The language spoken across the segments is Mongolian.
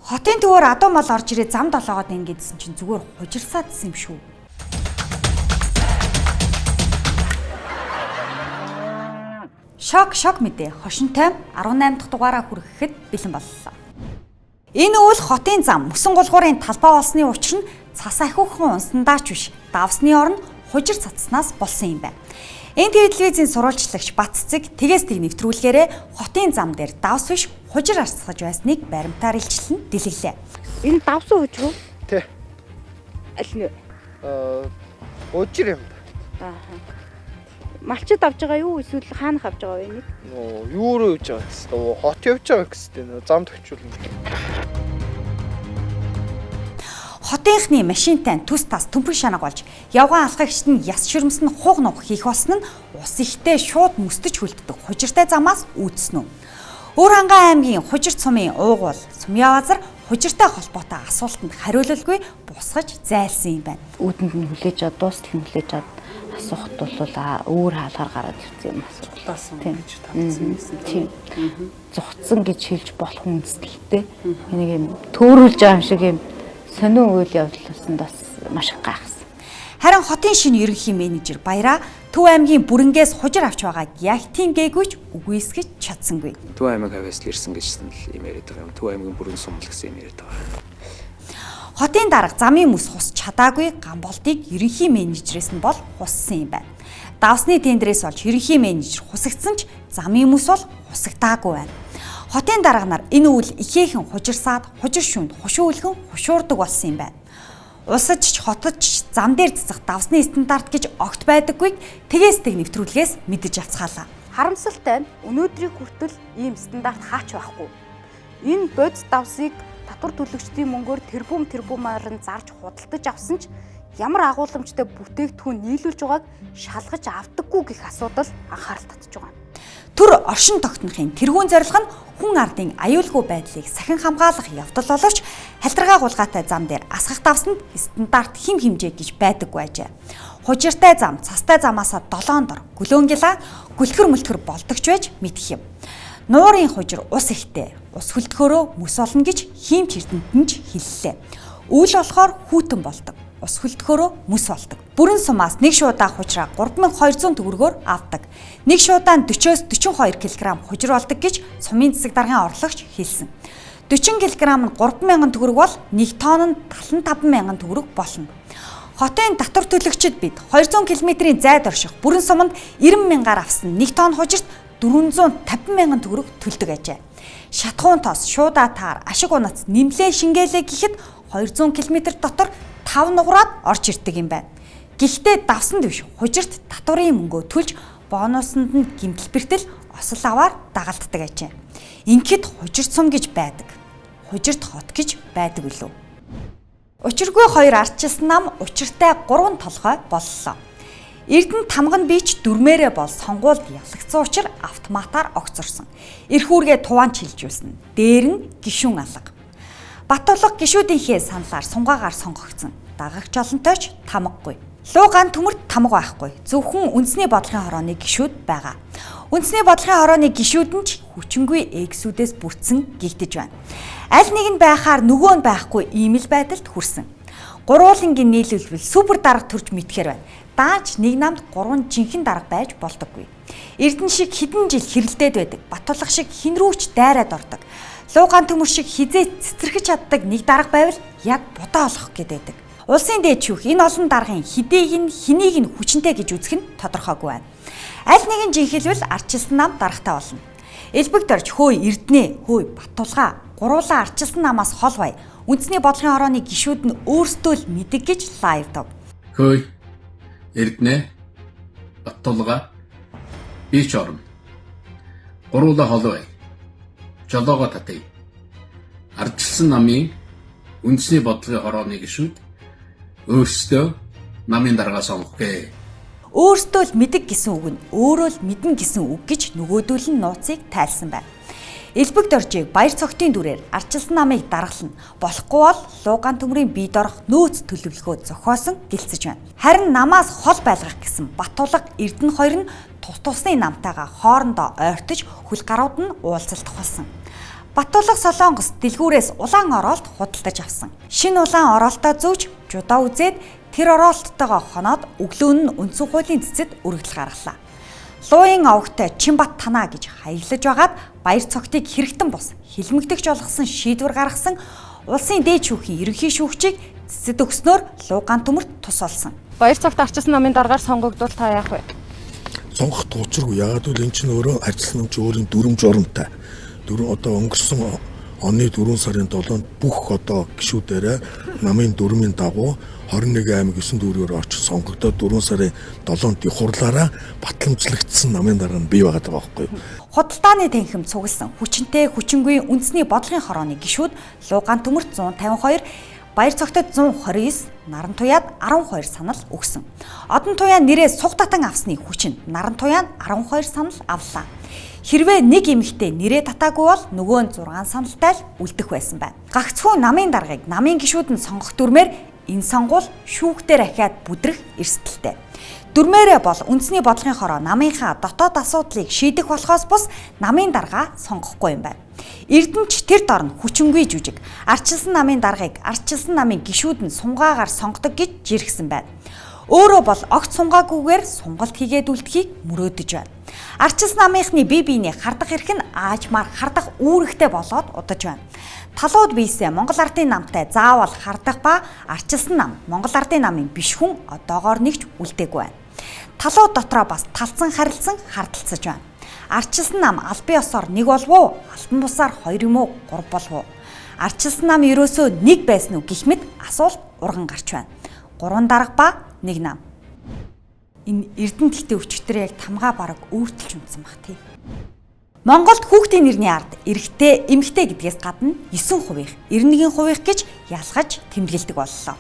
Хотын төвөөр адуу мал орж ирээ зам долоогоод ингэдсэн чинь зүгээр хужирсаадсэн юм шүү. Шок шок мэдээ хошинтой 18 дахь дугаараа хүрэхэд бэлэн боллоо. Энэ үйл хотын зам мөсөн гулгуурын талбай болсны учир нь цас ахиухан унсандаач биш давсны орн хужир цацснаас болсон юм байна. НТВ телевизийн сурвалжлагч Бат Цэцэг тэгээс тэг нэвтрүүлгээрээ хотын зам дээр давс биш хужир арцгаж байсныг баримтаар илчлэн дэлгэглээ. Энэ давсан хужир уу? Тий. Аль нь вэ? Хужир юм да. Аа. Малчид авч байгаа юу эсвэл хаанах авч байгаа вэ энийг? Нөө юу руу явж байгаа гэсэн. Хот явж байгаа гэсэн. Нөө зам төвчүүлнэ. Хотынхны машинтай түс тас төмпөн шанаг болж явган алхагчд нь яс ширмэс нь хуг нуг хийх болсон нь ус ихтэй шууд мөстөж хөлддөг хужиртай замаас үүдсэн үү. Өр хангай аймгийн Хужир сумын уугуул Сумья базар хужиртай холбоотой асуултанд хариулалгүй бусгаж зайлсан юм байна. Үүдэнд нь хүлээж аваад дуустал нь хүлээж аваад асуухад бол өөр хаалгаар гараад ирсэн юм асуулт. гэж тавьсан байсан. Тийм. Зугтсан гэж хэлж болох үндэслэлтэй. Энийг юм төөрүүлж байгаа юм шиг юм сонин үйл явдал болсон бас маш их гайхсан. Харин хотын шинэ ерөнхий менежер Баяраа Төв аймгийн бүрэнгээс хужир авч байгааг яг тийм гээгүй ч үгүйсгэж чадсангүй. Төв аймаг хавьяас л ирсэн гэж л юм яриад байгаа юм. Төв аймгийн бүрэн сумл гэсэн юм яриад байгаа. Хотын дарга замын мөс хус чадаагүй Гамболтыг ерөнхий менежерээс нь бол хуссан юм байна. Давсны тендрээс олж ерөнхий менежер хусагдсан ч замын мөс бол хусагдаагүй байна. Хотын дарга нар энэ үйл ихээхэн хужирсаад хужир шүнд хушуу үлгэн хушуурдаг болсон юм байна. Улсад ч хотод ч зам дээр цэцэх давсны стандарт гэж огт байдаггүйг тэгээс тэг нэвтрүүлгээс мэдэж авцгаалаа. Харамсалтай нь өнөөдрийг хүртэл ийм стандарт хаач байхгүй. Энэ бодис давсыг татвар төлөгчдийн мөнгөөр тэрбум тэрбумаар нь зарж худалдаж авсан ч ямар агуулмжтай бүтээгдэхүүн нийлүүлж байгааг шалгаж авдаггүй гэх асуудал анхаарал татж байгаа. Төр оршин тогтнохын тэргүүн зорилго нь хүн ардын аюулгүй байдлыг сахин хамгаалах явдал боловч халдиргаа гулгаатай зам дээр асгах давсанд стандарт хэм хэмжээ гэж байдаггүй ажээ. Хужиртай зам, цастай замаасаа долоон дор гөлөөнгилаа гүлтгэр мүлтгэр болдогч байж мэдэх юм. Нуурын хужир ус ихтэй, ус хөлдөхөөрөө мөс олно гэж хиймч эрдэмтэн ч хэллээ. Үйл болохоор хүйтэн болдог. Ус хөлдөхөөрөө мөс болдог. Бүрэн сумаас нэг шуудаа хужраа 3200 төгрөгөөр авдаг. Нэг шуудаа нь 40-оос 42 кг хужир болдог гэж сумын засаг даргын орлогч хэлсэн. 40 кг нь 3000 төгрөг бол 1 тонн нь 75000 төгрөг болно. Хотын татвар төлөгчид бид 200 км-ийн зайд орших бүрэн суманд 90 мянгаар авсан 1 тонн хужирт 450 мянган төгрөг төлдөг ажээ. Шатхуун тос, шуудаа таар, ашиг унац нэмлээ шингээлээ гэхэд 200 км дотор 5 нуграад орж ирдэг юм байна. Гэхдээ давсанд биш хужирт татварын мөнгөө төлж бонусанд нь гэмтэл бэртэл осол аваар дагалддаг ажээ. Ингээд хужирт сум гэж байдаг. Хужирт хот гэж байдаг үлээ. Учиргүй хоёр ардчилсан нам учиртай 3 толгой боллоо. Эрдэнэ тамган бийч дүрмээрээ бол сонгуульд ялагдсан учир автоматар огцорсон. Эрх үүргээ туваан чилжүүлсэн. Дээр нь гишүүн алга. Баттулга гишүүдийнхээ саналаар сунгаагаар сонгогдсон. Дагагч олонтой ч тамгагүй. Луу ган төмөрт тамга байхгүй. Зөвхөн үндэсний бодлогын хорооны гишүүд байгаа. Үндэсний бодлогын хорооны гишүүд нь ч хүчингүй эксүүдээс бүрдсэн гэгдэж байна. Аль нэг нь байхаар нөгөө нь байхгүй ийм л байдалд хүрсэн. Гурвуулангийн нийлүүлбэл супер дарга төрж мэдхээр байна. Даанч нэг намд 3 жинхэнэ дарга байж болдоггүй. Эрдэнэ шиг хэдэн жил хэрэлдээд байдаг. Баттулга шиг хэн рүү ч дайраад ордог. Луугаан төмөр шиг хизээ цэцэрхэж чаддаг нэг дарга байвал яг будаа олох гээд байдаг. Улсын дээд шүүх энэ олон даргын хэдийг нь хэнийг нь хүчинтэй гэж үзэх нь тодорхойгүй байна. Аль нэгэн жинхэлвэл ардчилсан нам даргатай болно. Элбэг дорж хөөе Эрдэнэ, хөөе Баттулга гуруулаа ардчилсан намаас хол бай. Үндэсний бодлогын хорооны гишүүд нь өөрсдөө л мэдэг гэж лайвдав. Хөөе Эрдэнэ, Баттулга би ч орно. Гуруулаа хол бай. Жолоогоо татъя. Ардчилсан намын үндэсний бодлогын хорооны гишүүд өөрсдөө намын даргаа сонгох гээ. Өөрсдөө л мэдэг гэсэн үг нь өөрөө л мэднэ гэсэн үг гэж нөгөөдөл нь нууцыг тайлсан байна. Элбэг доржийг баяр цогтын дүрээр ардчилсан намыг даргална. Болохгүй бол луугаан төмрийн бие дорох нөөц төлөвлөгөө зохиосон гэлцэж байна. Харин намаас хол байлгах гэсэн Баттулга Эрдэнэ хоёр нь тус тусны намтайгаа хоорондоо ойртож хөл гарууд нь уулзалтах болсон. Баттулга Солонгос дэлгүүрээс улаан ороолт худалдаж авсан. Шинэ улаан ороолтоо зүүж жудаа үзээд тэр ороолттойгоо хоноод өглөө нь үндсэн хуулийн цэцэд өргөдөл гаргалаа. Лууyin овогтой Чинбат танаа гэж хаяглаж байгаад баяр цогтыг хэрэгтэн бус хилмигдэгч болгосон шийдвэр гаргасан улсын дээд шүүхийн ерөнхий шүүгчийг цэцэд өгснөөр луугаан төмөрт тус болсон. Баяр цогт арчилсан намын даргаар сонгогдвол та яах вэ? Сонгох учиргүй. Яагаад гэвэл эн чинь өөрөө арчилсан нам чи өөрийн дүрм журамтай. Дөрөв одоо өнгөрсөн оны 4 сарын 7-нд бүх одоо гишүүдээрээ намын дүрмийн дагуу 21 аймаг 9 дүүргээр очиж сонгогдоод 4 сарын 7-нд их хурлаараа батламжлагдсан намын дарга нь бий байгаа байхгүй юу. Худалдааны танхим цугласан хүчинтэй хүчингүй үндэсний бодлогын хорооны гишүүд Луугаан төмөрт 152, Баяр цогтод 129, Наран туяад 12 санал өгсөн. Одон туяа нэрээ суг татан авсны хүчин Наран туяа нь 12 санал авлаа. Хэрвээ нэг эмэгтэй нэрээ татаагүй бол нөгөө нь 6 саналтай л үлдэх байсан байна. Гагцхүү намын даргаыг намын гишүүд нь сонгох дүрмээр энэ сонгуул шүүхтэр ахиад бүдрэх эрсдэлтэй. Дүрмээрээ бол үндэсний бодлогын хороо намынхаа дотоод асуудлыг шийдэх болохоос бус намын даргаа сонгохгүй юм байна. Эрдэнч тэр дор нь хүчингүй жүжиг. Арчилсан намын даргаыг арчилсан намын гишүүд нь сунгаагаар сонгодог гэж жиргсэн байна. Өөрөө бол огт сунгаагүйгээр сунгалт хийгээд үлдэхийг мөрөөдөж байна. Арчилсан намынхны бие биений хардах эрх нь аажмаар хардах үүрэгтэй болоод удаж байна. Талууд биесээ Монгол ардын намтай заавал хардах ба арчилсан нам Монгол ардын намын биш хүн одоогоор нэгч үлдээгүй байна. Талууд дотроо бас талцсан харилцан хардалцаж байна. Арчилсан нам албан ёсоор нэг болов уу? Албан бусаар 2 юм уу? 3 болов уу? Арчилсан нам ерөөсөө нэг байсан уу гэх мэт асуулт урган гарч байна. 3 дарга ба 1 нам. Энэ Эрдэнэ тэгтээ өчтөр яг тамгаа бараг өөртөлж унтсан баг тий. Монголд хүүхдийн нэрний ард эрэгтэй, эмэгтэй гэдгээс гадна 9%-ийнх, 91%-ийнх гэж ялгаж тэмдэглэдэг боллоо.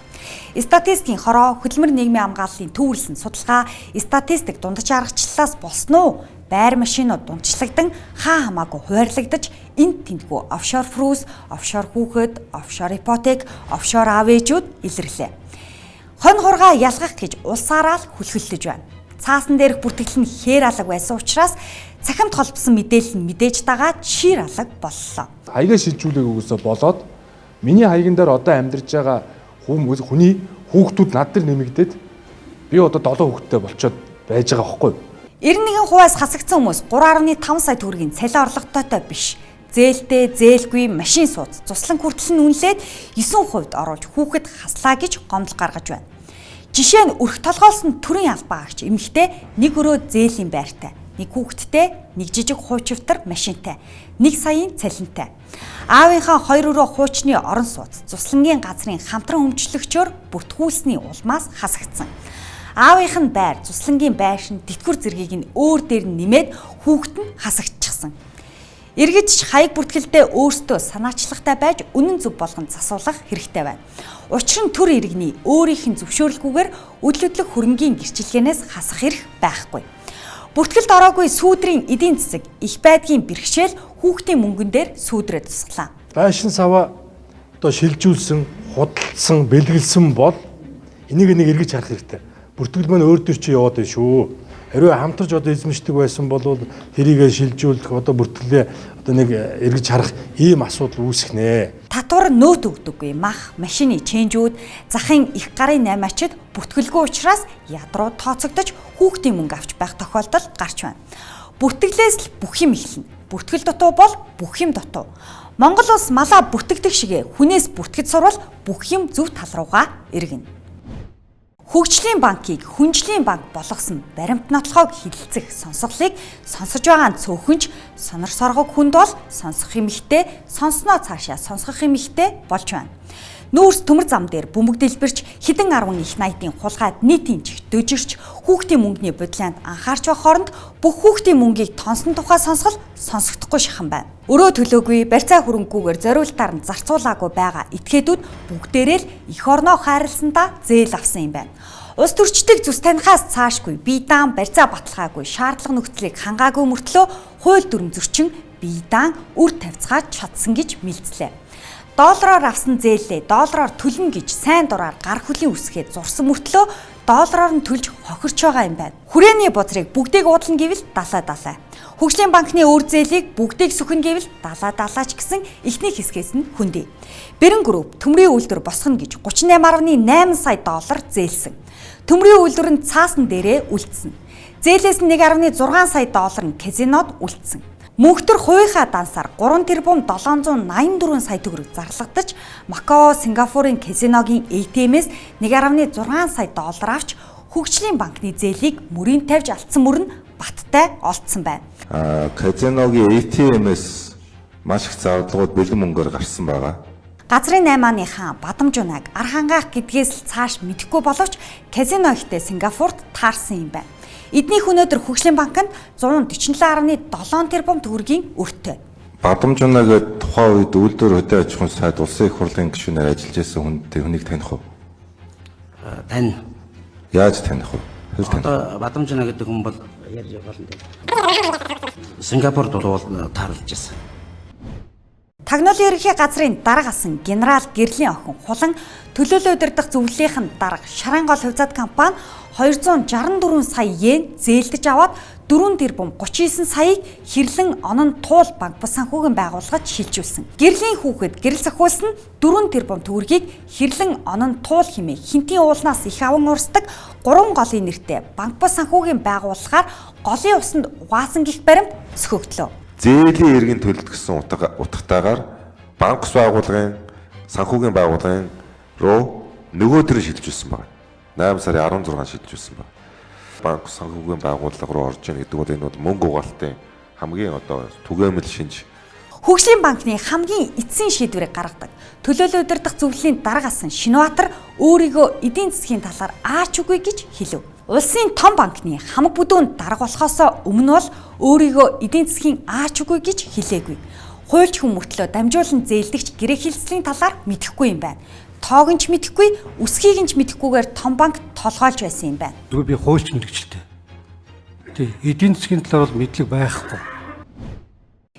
Статистикийн хороо, хөдөлмөр нийгмийн хамгааллын төвөрлсөн судалгаа, статистик дундаж аргачлалаас болсон уу? Байр машинууд дундчлагдан хаа хамаагүй хуваарлагдаж энд тэндгүй офшор фрүүс, офшор хүүхэд, офшор ипотек, офшор аав ээжүүд илэрлээ. Хонь хургаа ялгах гэж улсаараа л хүлхэллэж байна. Цаасан дээрх бүртгэл нь хээр алга байсан учраас цахимд холбосон мэдээлэл нь мэдээж дагаад шир алга боллоо. Хаягаа шилжүүлээг үгүйсээ болоод миний хаяган дээр одоо амьдарч байгаа хүний хүүхдүүд над дээр нэмэгдээд би одоо 7 хүүхэдтэй болчоод байж байгаа байхгүй юу? 91%-аас хасагдсан хүмүүс 3.5 сая төгрөгийн цалин орлоготойтой биш. Зээлтэй, зээлгүй, машин сууц, цуслан хүртэл нь үнэлээд 9% оруулж хүүхэд хаслаа гэж гомдол гаргаж байна. Жишээ нь өрх толгойлсон төрийн албан агч эмэгтэй нэг өрөө зээлийн байртай, нэг хүүхэдтэй, нэг жижиг хуучвтар машинтай, 1 саяын цалинтай. Аавынхаа 2 өрөө хуучны орон сууц, цуслангийн газрын хамтран өмчлөгчөөр бүртгүүлсний улмаас хасагдсан. Аавынх нь байр, цуслангийн байшин, тэтгэвэр зэргийг нь өөр дээр нь нэмээд хүүхэд нь хасагдчихсан. Иргэдч хаяг бүртгэлдээ өөрсдөө санаачлагтай байж үнэн зөв болгон засуулах хэрэгтэй байна. Учир нь төр иргэний өөрийнх нь зөвшөөрлгүйгээр үл хөдлөх хөрөнгийн гэрчилгээнээс хасах эрх байхгүй. Бүртгэлд ороогүй сүүдрийн эдийн засаг их байдгийн бэрхшээл хүүхдийн мөнгөн дээр сүүдрээ тусглаа. Байшин саваа одоо шилжүүлсэн, худалдсан, бэлгэлсэн бол энийг нэг эргэж харах хэрэгтэй. Бүртгэл маань өөр төр чи яваад байна шүү. Хэрвээ хамтарч одоо эзэмшдэг байсан бол тэрийгэ шилжүүлэх одоо бүртгэлээ одоо нэг эргэж харах ийм асуудал үүсэх нэ. Татвар нөөт өгдөггүй мах, машины ченжүүд, захын их гарын наймаачид бүртгэлгүй учраас ядруу тооцогдож хүүхдийн мөнгө авч байх тохиолдол гарч байна. Бүртгэлээс л бүх юм эхэлнэ. Бүртгэл дутуу бол бүх юм дутуу. Монгол улс малаа бүртгэдэг шигэ хүнээс бүртгэж сурвал бүх юм зөв тал руугаа эргэнэ. Хөгжлийн банкыг хүнжлийн банк болгосон баримт нотлохог хилэлцэх сонсголыг сонсож байгаа нь цөөхөнч сонор соргог хүнд бол сонсох юм ихтэй, сонсноо цаашаа сонсгох юм ихтэй болж байна. Нүүрс төмөр зам дээр бөмбөг дэлбэрч хэдэн арван их найтын хулгайд нийтийн чихт дөжирч хүүхдийн мөнгөний бодлонд анхаарч байх хооронд бүх хүүхдийн мөнгийг тонсон тухай сонсгол сонсогдохгүй шахан байна. Өрөө төлөөгүй, барьцаа хөрөнгөгүйгээр зориултаар нь зарцуулаагүй байгаа этгээдүүд бүгдээрээ л эх орноо хайрласандаа зээл авсан юм байна. Улс төрчдийг зүс танихаас цаашгүй бие даан барьцаа баталгаагүй шаардлага нөхцөлийг хангаагүй мөртлөө хууль дүрм зөрчин бие даан үр тавьцгааж чадсан гэж мэлцлээ. Доллараар авсан зээлээ доллараар төлнө гэж сайн дураар гар хөлийн үсгээд зурсан мөртлөө доллараар нь төлж хохирч байгаа юм байна. Хүрээний бузрыг бүгдийг уудлана гэвэл далай далай. Хөгжлийн банкны өр зээлийг бүгдийг сүхэн гэвэл далаа далаач гэсэн эхний хэсгээс нь хөндөө. Бэрэн групп төмрийн үйлдвэр босгоно гэж 38.8 сая доллар зээлсэн. Төмрийн үйлдвэр нь цаасан дээрээ үлдсэн. Зээлээс нь 1.6 сая доллар нь казинод үлдсэн. Мөнхтөр хувийнхаа дансаар 3 тэрбум 784 сая төгрөг зарлагдаж, Макао, Сингапурын казиногийн ATM-ээс 1.6 сая доллар авч хөгжлийн банкны зээлийг мөрийн тавьж алдсан мөр нь баттай олдсон байна. Казиногийн ATM-ээс маш их зарлагууд бэлэн мөнгөөр гарсан байгаа. Газрын 8-ааны хаан Бадамжунаг Архангаах гэдгээс л цааш мэдэхгүй боловч казино ихтэй Сингапурт таарсан юм байна. Эднийх өнөөдөр хөгжлийн банкнд 147.7 тэрбум төгрөгийн өртөө. Бадамжунаа гэдэг тухайн үед үйлдвэр хөдөө аж ахуйн сайд улсын их хурлын гишүүнээр ажиллаж байсан хүнтэй хүнийг таних уу? Тань. Яаж таних вэ? Хэр таних? Одоо Бадамжунаа гэдэг хүн бол ярьж болно. Сингапурт бол таарлаж байсан. Тагнуулын ерөнхий газрын дарга асан генерал Гэрлийн охин Хулан төлөөлөл удирдах зөвлөлийн дарга Шарангол хувьцаат компани 264 сая йен зээлдэж аваад 4 тэрбум 39 саяыг хэрлэн онон туул банк бус санхүүгийн байгууллагад шилжүүлсэн. Гэрлийн хүүхэд гэрэл зохиулсан 4 тэрбум төгрөгийг хэрлэн онон туул хэмээн хинтийн уулнаас их аван урсдаг 3 голын нэртэй банк бус санхүүгийн байгууллагаар голын усанд угаасан гих баримт сөхөгдлөө. Зээлийн иргэн төлөлт гэсэн утгатайгаар банк ус байгууллагын санхүүгийн байгууллагын руу нөгөөдөр шилжүүлсэн байна. 8 сарын 16-нд шилжүүлсэн байна. Банк ус санхүүгийн байгууллага руу орж ийн гэдэг бол энэ бол мөнгө угаалтын хамгийн одоо түгээмэл шинж. Хөгжлийн банкны хамгийн эцсийн шийдвэрийг гаргадаг. Төлөөлөл удирдах зөвлөлийн дарга асан Шинбаатар өөрийгөө эдийн засгийн талаар аач үгүй гэж хэлв. Улсын том банкны хамаг бүдүүн дарга болохоос өмнө бол өөрийгөө эдийн засгийн аач үгүй гэж хэлээгүй. Хуульч хүн мөртлөө дамжуулан зээлдэгч гэрээ хилцлийн талаар мэдэхгүй юм байна. Тоог нь ч мэдэхгүй, өсгийг нь ч мэдэхгүйгээр том банк толгойлж байсан юм байна. Зүгээр би хуульч мэргэжилтэй. Тий, эдийн засгийн талаар бол мэдлэг байхгүй.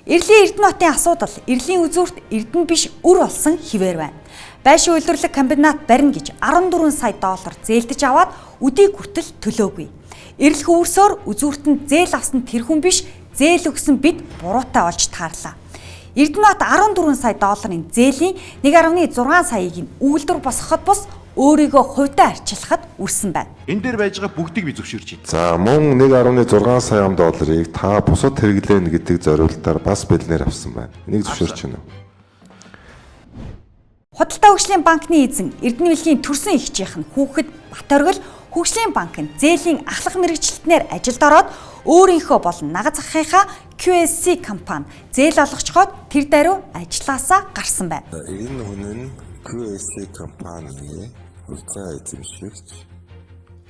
Эрлийн Эрдэнэ хотын асуудал эрлийн үзүүрт эрдэнэ биш үр болсон хിവэр байна. Байшин үйлдвэрлэх комбинат барина гэж 14 сая доллар зээлдэж аваад өдийг хүртэл төлөөгүй. Эрлэх өвөрсөөр үзүүртэнд зээл авсан тэр хүн биш, зээл өгсөн бид буруутай олж таарлаа. Эрдэнэ хот 14 сая долларын зээлийн 1.6 саяыг нь үйлдвэр босгоход бус өөрийгөө хувьдаа арчилахад үрсэн байна. Энэ дээр байж байгаа бүгдийг би зөвшөөрч байна. За мөн 1.6 сая долларыг та бусад хэрэглээнэ гэдэг зориултаар бас бэлнээр авсан байна. Энийг зөвшөөрч байна уу? Худалдаа хөгжлийн банкны эзэн Эрдэнэ мэлхийн төрсөн эгчийнх нь хүүхэд Баторгил хөгжлийн банк нь зээлийн ахлах мэргэжилтнээр ажилд ороод өөрийнхөө болон нагаз ахынхаа QSC компани зээл олгочхоод тэр даруй ажлаасаа гарсан байна. Энэ хүн нь QSC компани хувьцаа эзэмшигч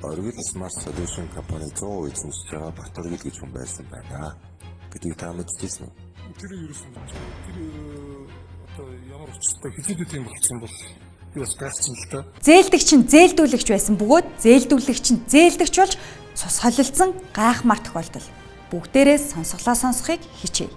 Оргил Smart Solution компани 100% эзэмшиж байгаа Баторгил гэж хүн байсан байна гэдгийг та мэдчихсэн үү? Тэр ерөөсөн тэр одоо ямар учиртай хизээдүүд юм болсон бол би бас гайхсан л да. Зээлдэгч нь зээлдүүлэгч байсан бөгөөд зээлдүүлэгч нь зээлдэгч болж цус холилдсон гайхмаар тохиолдол. Бүгдээрээ сонсголоо сонсохыг хичээе.